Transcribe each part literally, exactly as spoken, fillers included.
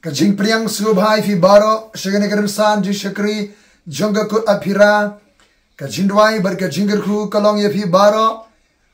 Ka jingpdiang sngewbha ïa phi baroh sha kane ka rynsan jingshakri jong ka Kut Aphira. Ka jingduwai bad ka jingkyrkhu ka long ïa phi baroh,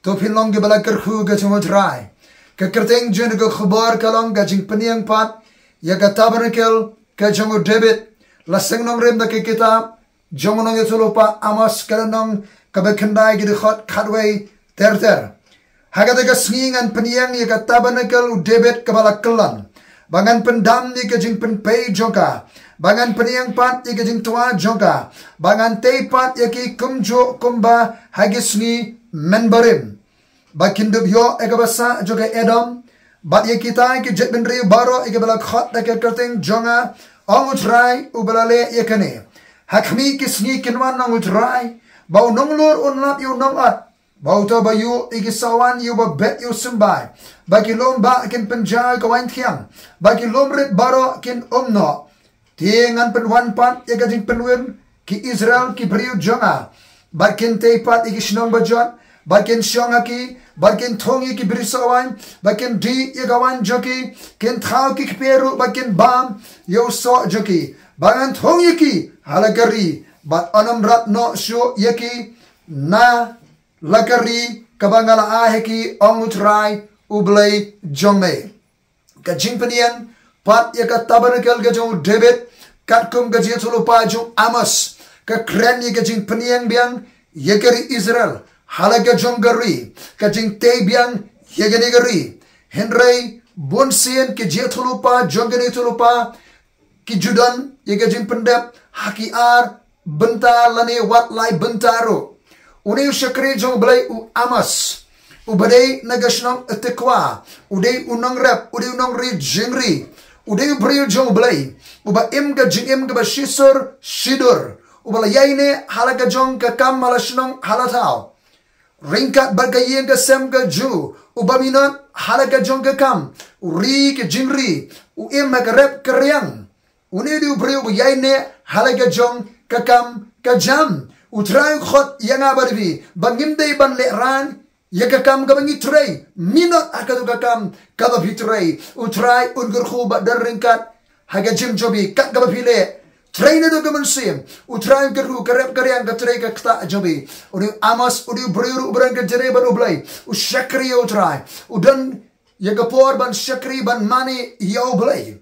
to phin long kiba la kyrkhu ka jong U Trai. Ka kyrteng jong ka khubor ka long ka jingpdiang pat ïa ka tabernacle ka jong u David. La seng nongrim da ka kitab jong u nongïathuhlypa Amos, ka lynnong kaba khyndai, ka dkhot khatwei ter ter. Ha kata ka sngi ngan pdiang ïa ka tabernacle u David kaba la kyllon, ba ngan pyndam ïa ka jingpynpei jong ka, ba ngan pdiang pat ïa ka jingtwa jong ka, ba ngan tei pat ïa ki kumjuh kumba ha ki sngi mynbarim, ba kin dup ïoh ïa kaba sah jong ka Edom, bad ïa kita ki jaitbynriew baroh ïa kiba la khot da ka kyrteng jong nga, ong U Trai uba la leh ïa kane. Ha khmih ki sngi kin wan, ong U Trai, ba u nonglur un lap ïa u nongat, ba uta uba ïuh ïa ki sawan ïa uba bet ïa u symbai, ba ki lum bah kin pynjaw ïa ka waiñ thiang, ba ki lum rit baroh kin um noh. Te ngan pynwan pat ïa ka jingpynwir ki Israel ki briew jong nga, bad kin tei pat ïa ki shnong bajot, bad kin shong ha ki, bad kin thung ïa ki bri soh waiñ, bad kin dih ïa ka waiñ jong ki, kin thaw ki kper ruh bad kin bam ïa u soh jong ki, ba ngan thung ïa ki ha la ka ri, bad yn ym rat noh shuh ïa ki na la ka ri kaba nga la ai ha ki, ong U Trai U Blei jong me. Ka jingpdiang pat ïa ka tabernacle ka jong u David, katkum ka jingïathuhlypa jong u Amos, ka kren ïa ka jingpdiang biang ïa ka ri Israel ha la ka jong ka ri, ka jingtei biang ïa kane ka ri. Hynrei bunsien ki jingïathuhlypa jong kane ka jingïathuhlypa ki ju don ïa ka jingpyndep ha ki ar bynta lane wat lai bynta ruh. Une u shakri jong U Blei u Amos, uba dei na ka shnong Tekoa, u dei u nongrep, u dei u nongri jingri, u dei u briew jong U Blei uba im ka jingim kaba shisur shidur, uba la ïaineh ha la ka jong ka kam ha la shnong ha la thaw, ryngkat bad ka ïing ka sem ka jong u, uba minot ha la ka jong ka kam, u ri ka jingri, u im ha ka rep ka riang. Une u dei u briew uba ïaineh ha la ka jong ka kam ka jam. U Trai u khot ïa nga bad phi ba ngim dei ban lehraiñ ïa ka kam kaba ngi trei. Minot ha kato ka kam kaba phi trei, U Trai un kyrkhu bad don ryngkat ha ka jingim jong phi. Kat kaba phi leh, trei naduh ka mynsiem, U Trai un kyrkhu, ka rep ka riang ka trei ka ktah jong phi. Une u Amos u dei u briew ruh uba don ka jingïeit bad U Blei, u shakri ïa U Trai, u don ïa ka por ban shakri ban mane ïa U Blei.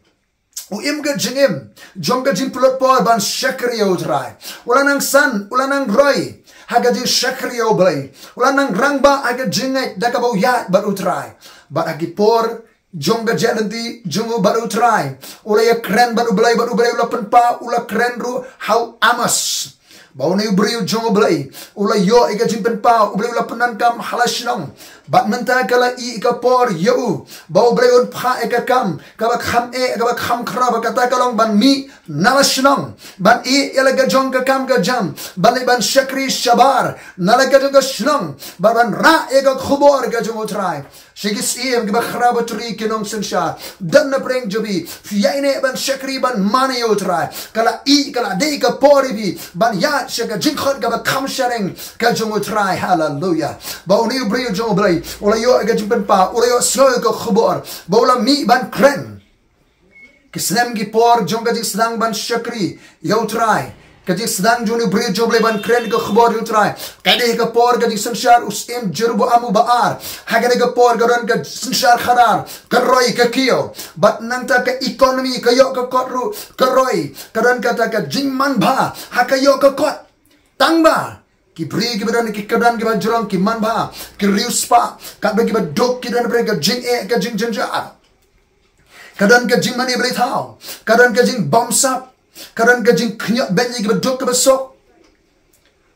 U im ka jingim jong ka jingpynlut por ban shakri ïa U Trai. U la nang san, u la nang roi ha ka jingshakri ïa U Blei. U la nang rangbah ha ka jingngeit da kaba u ïaid bad U Trai. Bad ha ki por jong ka jingïaid lynti jong u bad U Trai, u la ïakren bad U Blei, bad U Blei u la pynpaw, u la kren ruh ha u Amos. Ba une u briew jong U Blei u la ïoh ïa ka jingpynpaw, U Blei u la pyndonkam ha la shnong. Bad mynta ka la ïeh ïa ka por ïa u ba U Blei un phah ïa ka kam kaba kham eh, kaba kham khraw, ba kata ka long ban mih na la shnong, ban ïeh ïa la ka jong ka kam ka jam, ban leit ban shakri shabar na la ka jong ka shnong, bad ban rah ïa ka khubor ka jong U Trai sha ki syiem kiba khraw, ba u Trai, ki nongsynshar. Don na pdeng jong phi, phi ïaineh ban shakri ban mane ïa U Trai. Ka la ïeh, ka la dei ka por ïa phi ban ïaid sha ka jingkhot kaba kham shareng ka jong U Trai. Haleluya. Ba une u briew jong U Blei u la ïoh ïa ka jingpynpaw, u la ïohsngew ïa ka khubor, ba u la mih ban kren. Ki snem ki por jong ka jingsdang ban shakri ïa U Trai, ka jingsdang jong une u briew jong U Blei ban kren ka khubor ïa U Trai, ka dei ka por ka jingsynshar u Syiem Jeroboam uba ar. Ha kane ka por ka don ka synshar khadar, ka roi ka kiew, bad nangta ka economy ka ïoh ka kot ruh, ka roi, ka don kata ka jingmanbha ha ka ïoh ka kot. Tang ba ki briew kiba don ki kyrdan kiba jrong ki manbha, ki riewspah, katba kiba duk ki don bad ka jingeh, ka jingjynjar. Ka don ka jingmane blei thaw, ka don ka jingbamsap, ka don ka jingkhñiot beiñ ïa kiba duk kiba suk.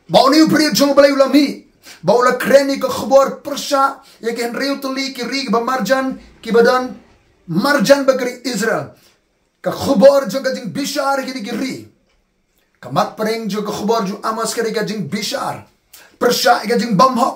Ba une u briew jong U Blei u la mih, ba u la kren ïa ka khubor pyrshah ïa ki hynriew tylli ki ri kiba marjan, kiba don marjan bad ka ri Israel. Ka khubor jong ka jingbishar ïa kine ki ri. Ka mat pdeng jong ka khubor jong u Amos ka dei ka jingbishar pyrshah ïa ka jingbymhok.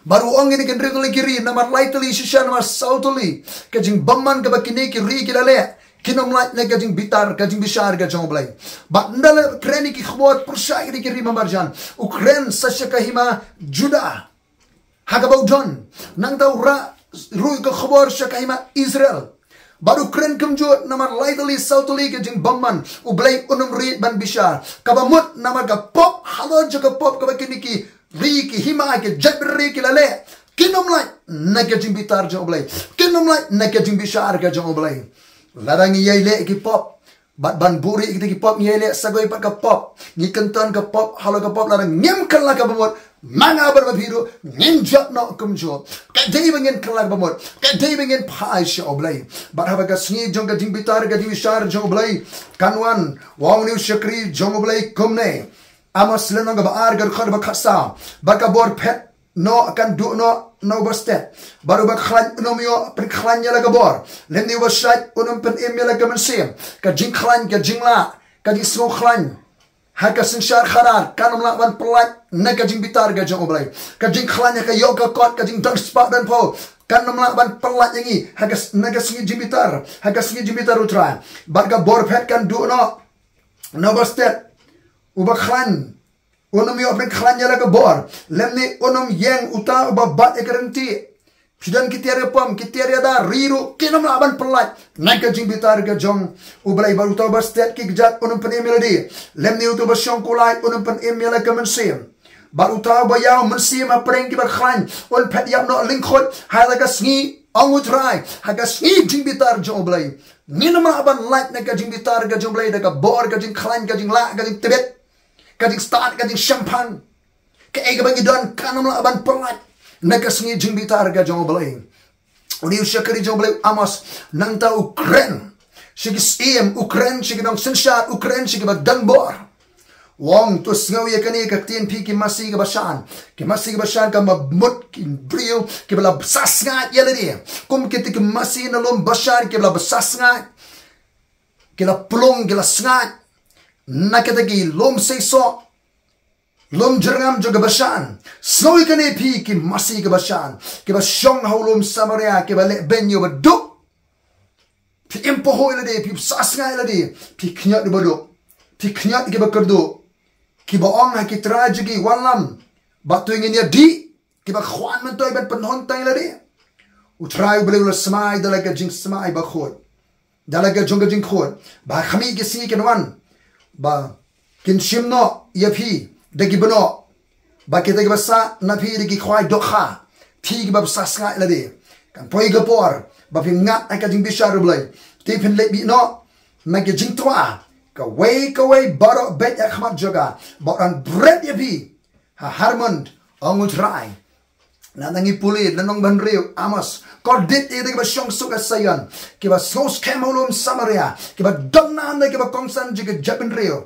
Bad u ong ïa kine ki hynriew tylli ki ri, namar lai tylli shisha, namar saw tylli, ka jingbymman kaba kine ki ri ki la leh, kin ym lait na ka jingbitar, ka jingbishar ka jong U Blei. Bad ynda la kren ïa ki khubor pyrshah ïa kine ki ri ba marjan, u kren sa sha ka hima Judah, ha kaba u don. Nangta u rah ruh ka khubor sha ka hima Israel. Bad u kren kumjuh namar lai tylli saw tylli ka jingbymman, U Blei un ym rieh ban bishar. Kaba mut namar ka pop, halor jong ka pop kaba kine ki ri, ki hima, ki jaitbynriew ki la leh, kin ym lait na ka jingbitar jong U Blei, kin ym lait na ka jingbishar ka jong U Blei. Lada ngi ïai leh ki pop, bad ban buhrieh kita ki pop, ngi ïai leh sa kawei pat ka pop, ngi kynton ka pop, halor ka pop lada ngim kylla kaba mut, ma nga bad ma phi ruh ngin jop noh kumjuh. Ka dei ba ngin kylla kaba mut, ka dei ba ngin phai sha U Blei. Bad haba ka sngi jong ka jingbitar, ka jingbishar jong U Blei kan wan, u ong une u shakri jong U Blei kumne. Amos lynnong kaba ar, ka dkhot ba khatsaw: Bad ka bor phet noh kan duh noh na uba stet, bad uba khlaiñ un ym ïoh pynkhlaiñ ïa la ka bor, lymne uba shait un ym pynim ïa la ka mynsiem. Ka jingkhlaiñ, ka jinglah, ka jingsngew khlaiñ ha ka synshar khadar kan ym lah ban pyllait na ka jingbitar ka jong U Blei. Ka jingkhlaiñ ha ka ïoh ka kot, ka jingdon spah don phew, kan ym lah ban pyllait ïa ngi ha ka s-, na ka sngi jingbitar, ha ka sngi jingbitar U Trai. Bad ka bor phet kan duh noh na uba stet, uba khlaiñ un ym ïoh pynkhlaiñ ïa la ka bor, lymne un ym ïeng uta uba bat ïa ka ryntieh. Phi don ki tiar ïapom, ki tiar ïada, ri ruh kin ym lah ban pyllait na ka jingbitar ka jong U Blei. Bad uta uba stet ki kjat un ym pynim ïa lade, lymne uta uba shong kulai un ym pynim ïa la ka mynsiem. Bad uta uba ïaw mynsiem hapdeng kiba khlaiñ un phet ïap noh lyngkhuid ha la ka sngi, ong U Trai, ha ka sngi jingbitar jong U Blei. Ngin ym lah ban lait na ka jingbitar ka jong U Blei da ka bor, ka jingkhlaiñ, ka jinglah, ka jingtbit, ka jingstad, ka jingshemphang. Kaei kaba ngi don kan ym lah ban pyllait na ka sngi jingbitar ka jong U Blei. Une u shakri jong U Blei u Amos nangta u kren sha ki syiem, u kren sha ki nongsynshar, u kren sha kiba don bor. U ong, to sngew ïa kane ka ktien, phi ki masi ka Bashan. Ki masi ka Bashan kaba mut ki briew kiba la sah sngaid ïa lade, kum kita ki masi na lum Bashan kiba la sah sngaid, ki la plung, ki la sngaid na kita ki lum seisoh, lum jyrngam jong ka Bashan. Sngew ïa kane, phi ki masi ka Bashan, kiba shong ha u lum Samaria, kiba leh beiñ ïa uba duk. Phi im pahuh ïa lade, phi sah sngaid ïa lade, phi khñiot ïa uba duk, phi khñiot ïa kiba kyrduh. Kiba ong ha ki trai jong ki, wallam, bad to ngin ïa dih, kiba khwan myntoi ban pynhun tang ïa lade. U Trai U Blei u la smai da la ka jingsmai bakhuid, da la ka jong ka jingkhuid, ba ha khmih ki sngi kin wan ba kin shim noh ïa phi da ki bnoh, ba kita kiba sah na phi da ki khwai dohkha, phi kiba sah sngaid ïa lade. Kan poi ka por ba phin ngat ha ka jingbishar U Blei, te phin leit bih noh na ka jingtwa. Kawei kawei baroh beit ha khmat jong ka, ba u dang bret ïa phi ha Hermon, ong U Trai. Nangta ngi pule lynnong ba hynriew Amos: Kordit ïa kita kiba shong suk ha Zion, kiba sngew skhem ha u lum Samaria, kiba don nam na kiba kongsan jong ka jaitbynriew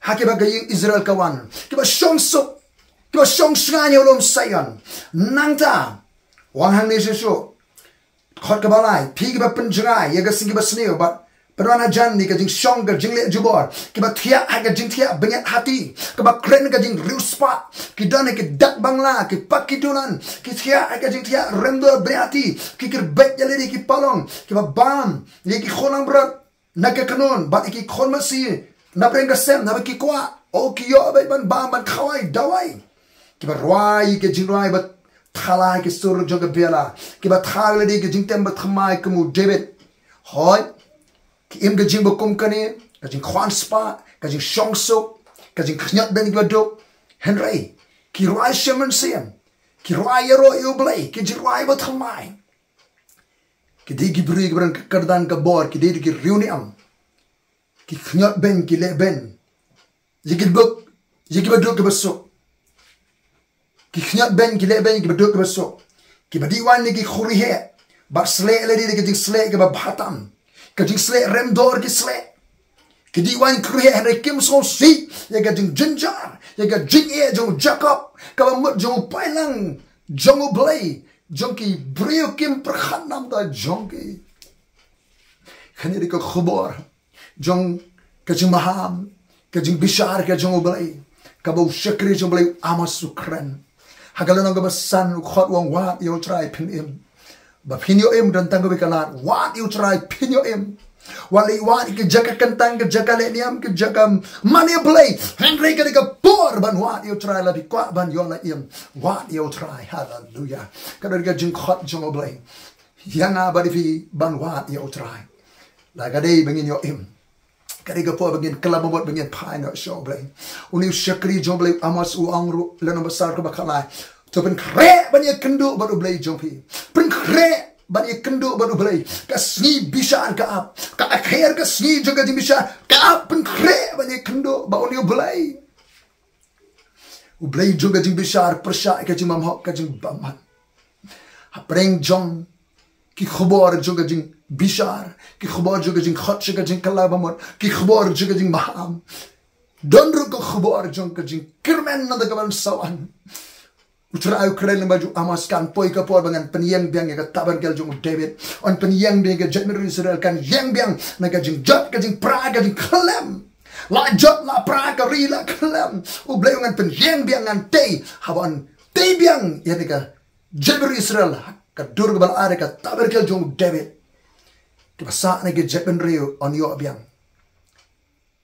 ha kaba ka ïing Israel ka wan, kiba shong suk, kiba shong shngaiñ ha u lum Zion. Nangta u ong hangne shuh shuh, dkhot kaba lai: Phi kiba pynjngai ïa ka sngi kaba sniew bad pynwan hajan ïa ka jingshong, ka jingleh jubor, kiba thiah ha ka jingthiah bniat hati, kiba kren ka jingriewspah, ki don ha ki dak bangla, ki pak ki dulan, ki thiah ha ka jingthiah remdor bniat hati, ki kyrbeit ïa lade ki palong, kiba bam ïa ki khun langbrot na ka kynhun bad ïa ki khun masi na pdeng ka sem, naba ki kwah, oh, ki ïoh beit ban bam ban khawai dawai. Kiba rwai ïa ka jingrwai ba thala ha ki sur jong ka bylla, kiba thaw ïa lade ïa ka jingtem ba thymmai kum u David. Hooid, ki im ka jingbakum kane, ka jingkhwan spah, ka jingshong suk, ka jingkhñiot beiñ ïa kiba duk. Hynrei ki rwai sha mynsiem, ki rwai ïaroh ïa U Blei, ki jingrwai ba thymmai. Ki dei ki briew kiba don ka kyrdan ka bor, ki dei ki riewniam. Ki khñiot beiñ, ki leh beiñ ïa ki duk, ïa kiba duk kiba suk. Ki khñiot beiñ, ki leh beiñ ïa kiba duk kiba suk. Kiba dih waiñ na ki khurieh bad sleh ïa lade da ka jingsleh kaba bha tam, ka jingsleh remdor ki sleh. Ki dih waiñ khurieh hynrei kim sngewsih ïa ka jingjynjar, ïa ka jingeh jong u Jakob, kaba mut jong u paidlang jong U Blei, jong ki briew kim pyrkhat namar jong ki. Kane dei ka khubor jong ka jingmaham, ka jingbishar ka jong U Blei, kaba u shakri jong U Blei u Amos u kren. Ha ka lynnong kaba san, u khot u ong: Wad ïa U Trai, phin im. Ba phin ïoh im don tang kawei ka lad: wad ïa U Trai, phin ïoh im. Wat leit wad ïa ki jaka kyntang, ki jaka leh niam, ki jaka mane blei. Hynrei ka dei ka por ban wad ïa U Trai, lada phi kwah ban ïoh la im, wad ïa U Trai. Haleluya. Ka dei ka jingkhot jong U Blei. ïa nga bad ïa phi ban wad ïa U Trai. La ka dei ba ngin ïoh im. Ka dei ka por ba ngin kylla ba mut ba ngin phai noh sha U Blei. Une u shakri jong U Blei u Amos u ong ruh, lynnong ba saw ka ba khatlai. To pynkhreh ban ïakynduh bad U Blei jong phi. Pynkhreh ban ïakynduh bad U Blei. Ka sngi bishar ka ap. Ka akher ka sngi jong ka jingbishar ka ap, pynkhreh ban ïakynduh bad une U Blei. U Blei jong ka jingbishar pyrshah ïa ka jingbymhok, ka jingbymman. Hapdeng jong ki khubor jong ka jingbishar, ki khubor jong ka jingkhot sha ka jingkylla ba mut, ki khubor jong ka jingmaham, don ruh ka khubor jong ka jingkyrmen na ka ban sa wan. U Trai u kren lyngba jong u Amos, kan poi ka por ba ngan pynïeng biang ïa ka tabernacle jong u David. Yn pynïeng biang ïa ka jaitbynriew Israel, kan ïeng biang na ka jingjot, ka jingpra, ka jingkhlem. La jot, la pra, ka ri la khlem. U Blei u ong ngan pynïeng biang, ngan tei. Haba yn tei biang ïa ka jaitbynriew Israel, ka dur kaba la ar ïa ka tabernacle jong u David, kiba sah na ka jaitbynriew yn ïoh biang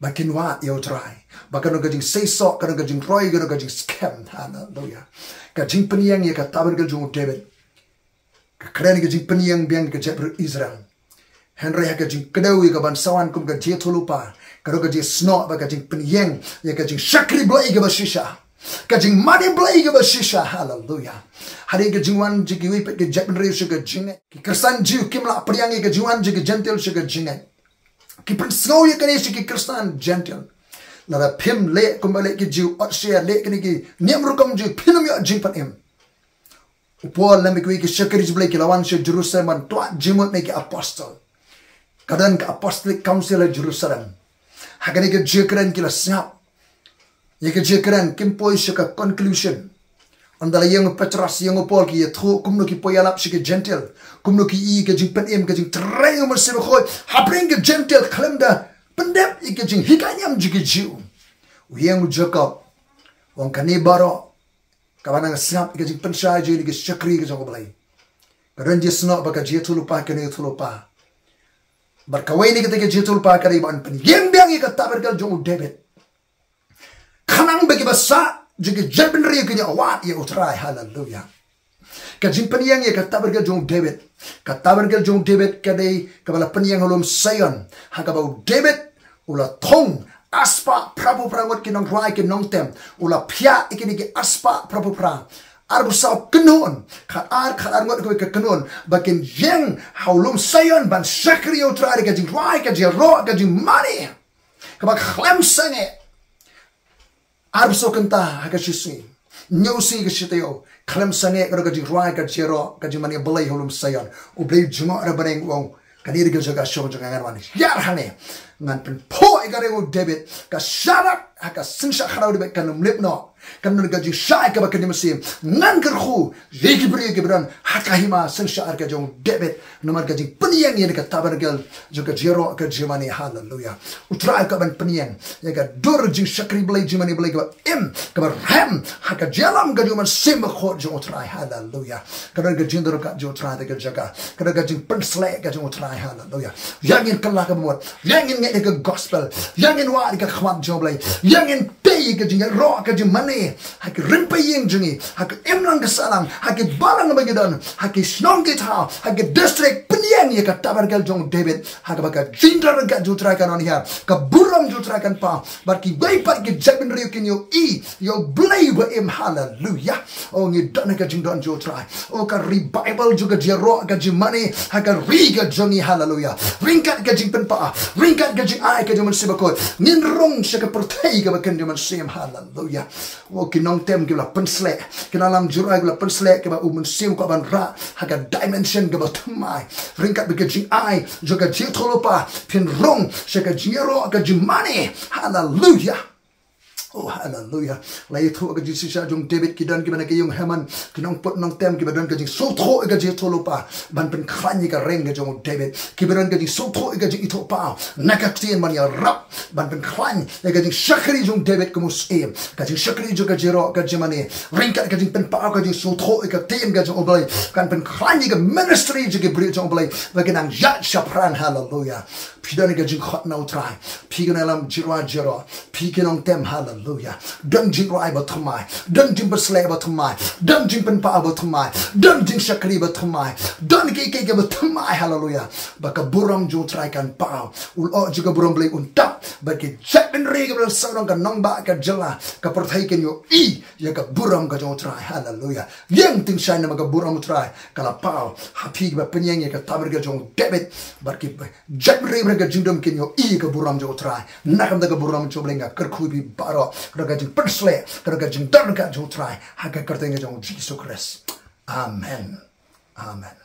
ba kin wad ïa U Trai. Ba kan long ka jingseisoh, kan long ka jingroi, kan long ka jingskhem. Haleluya. Ka jingpynïeng ïa ka tabernacle jong u David ka kren ïa ka jingpynïeng biang ïa ka jaitbynriew Israel. Hynrei ha ka jingkdew ïa ka ban sa wan kum ka jingïathuhlypa, ka long ka jingsnoh bad ka jingpynïeng ïa ka jingshakri Blei kaba shisha, ka jingmane Blei kaba shisha. Haleluya. Hadien ka jingwan jong kiwei pat ki jaitbynriew sha ka jingngeit, ki Khristan Jiw kim lah pdiang ïa ka jingwan jong ki Jentil sha ka jingngeit. Ki pynsngew ïa kane sha ki Khristan Jentil. Lada phim leh kumba leh ki Jiw, ot sha leh kine ki niam rukom Jiw, phin ym ïoh jingpynim. U Paul lem bad kiwei ki shakri jong U Blei ki la wan sha Jerusalem ban twad jingmut na ki apostol. Ka don ka Apostolic Council ha Jerusalem. Ha kane ka jingkren ki la sngap ïa ka jingkren, kim poi sha ka conclusion. Ynda la ïeng u Petros, ïeng u Paul, ki ïathuh kumno ki poi ïalap sha ki Jentil, kumno ki ïoh ka jingpynim, ka jingtrei U Mynsiem Bakhuid hapdeng ki Jentil khlem da pyndep ïa ka jinghikai niam jong ki Jiw. U ïeng u Jakob, u ong kane baroh kaba nang sngap ïa ka jingpynshai jong ki shakri ka jong U Blei, ka don jingsnoh bad ka jingïathuhlypa, kane ïathuhlypa. Bad kawei na kata ka jingïathuhlypa ka dei ban pynïeng biang ïa ka tabernacle jong u David. Khnang ba kiba sah jong ki jaitbynriew kin ïoh wad ïa U Trai. Haleluya. Ka jingpynïeng ïa ka tabernacle jong u David. Ka tabernacle jong u David ka dei kaba la pynïeng ha lum Sion, ha kaba u David u la thung arspah phraphew phra ngut ki nongrwai ki nongtem. U la phiah ïa kine ki arspah phraphew phra, arphew saw kynhun, khatar, khatar ngut kawei ka kynhun, ba kin ïeng ha lum Sion ban shakri ïa U Trai da ka jingrwai, ka jingïaroh, ka jingmane kaba khlem sangeh. Arphew saw kynta ha ka shi sngi, hynñiew sngi ka shi taïew, khlem sangeh ka don ka jingrwai, ka jingïaroh, ka jingmane Blei ha lum Sion. U Blei u jngoh da bneng, u ong, kane dei ka jaka shong jong nga, ngan wan hiar hangne. Ngan pynphuh ïa ka ri u David, ka sharak ha ka synshar khadar u David kan ym lip noh. Kan don ka jingshai kaba kynja mynsiem. Ngan kyrkhu ïa ki briew kiba don ha ka hima synshar ka jong u David namar ka jingpynïeng ïa ka tabernacle jong ka jingïaroh, ka jingmane. Haleluya. U Trai u kwah ban pynïeng ïa ka dur jingshakri Blei, jingmane Blei kaba im, kaba rhem ha ka jingïalam ka jong u Mynsiem Bakhuid jong u Trai. Haleluya. Ka don ka jingdon ka jong u Trai ha ka jaka, ka don ka jingpynsleh ka jong u Trai. Haleluya. Ïa ngin kylla ka bamut, ïa ngin ngeit ïa ka gospel, ïa ngin wad ïa ka khmat jong u Blei, ïa ngin tei ïa ka jingïaroh, ka jingmane ha ki rympei ïing jong ngi, ha ka imlang ka sahlang, ha ki balang ba ngi don, ha ki shnong ki thaw, ha ki district. Pynïeng ïa ka tabernacle jong u David ha kaba ka jingdon ka jong u Trai kan wan hiar, ka burom jong u Trai kan paw, bad kiwei pat ki jaitbynriew kin ïohi ïa u Blei ba im. Haleluya. O, ngi don ha ka jingdon jong u Trai. O, ka revival jong ka jingïaroh, ka jingmane ha ka ri ka jong ngi. Haleluya. Ryngkat ka jingpynpaw, ryngkat ka jingai ka jong u Mynsiem Bakhuid, ngin rung sha ka pyrthei kaba kynja mynsiem. Haleluya. O, ki nongtem kiba la pynsleh, ki nongïalam jingïaroh kiba la pynsleh, kiba u Mynsiem u kwah ban rah ha ka dimension kaba thymmai. Ryngkat bad ka jingai jong ka jingïathuhlypa, phin rung sha ka jingïaroh, ka jingmane. Haleluya. O, haleluya. La ïathuh ka jingshisha jong u David, ki don kiba na ka ïing Heman, ki nongput nongtem kiba don ka jingsngewthuh ïa ka jingïathuhlypa ban pynkhlaiñ ïa ka reng ka jong u David, kiba don ka jingsngewthuh ïa ka jingithuhpaw na ka ktien ban ïarap ban pynkhlaiñ ïa ka jingshakri jong u David kum u syiem, ka jingshakri jong ka jingïaroh, ka jingmane. Ryngkat ka jingpynpaw, ka jingsngewthuh ïa ka ktien ka jong u Blei, kan pynkhlaiñ ïa ka ministry jong ki briew jong u Blei ba kin nang ïaid shaphrang. Haleluya. Phi don ka jingkhot na U Trai. Phi ki nongïalam jingrwai jingrot. Phi ki nongtem, haleluya. Don jingrwai ba thymmai. Don jingpynshlur ba thymmai. Don jingpynpaw ba thymmai. Don jingshakri ba thymmai. Don kiei kiei ba thymmai, haleluya. Ba ka burom jong U Trai kan paw. U lyoh jong ka burom Blei un tap. Ba ki jaitbynriew kiba la sawdong, ka nongbah ka jylla, ka pyrthei kin ïohi ïa ka burom ka jong U Trai, haleluya. Ïeng tyngshaiñ namar ka burom U Trai ka la paw. Ha phi kiba pynïeng ïa ka tabernacle jong David. Bad ki jaitbynriew ha ka jingdum kin ïohi ka burom jong U Trai. Namar ka burom jong U Blei, nga kyrkhu ïa phi baroh, ka don ka jingpynshlur, ka don ka jingdon ka jong U Trai, ha ka kyrteng ka jong U Jisu Khrist. Amen. Amen.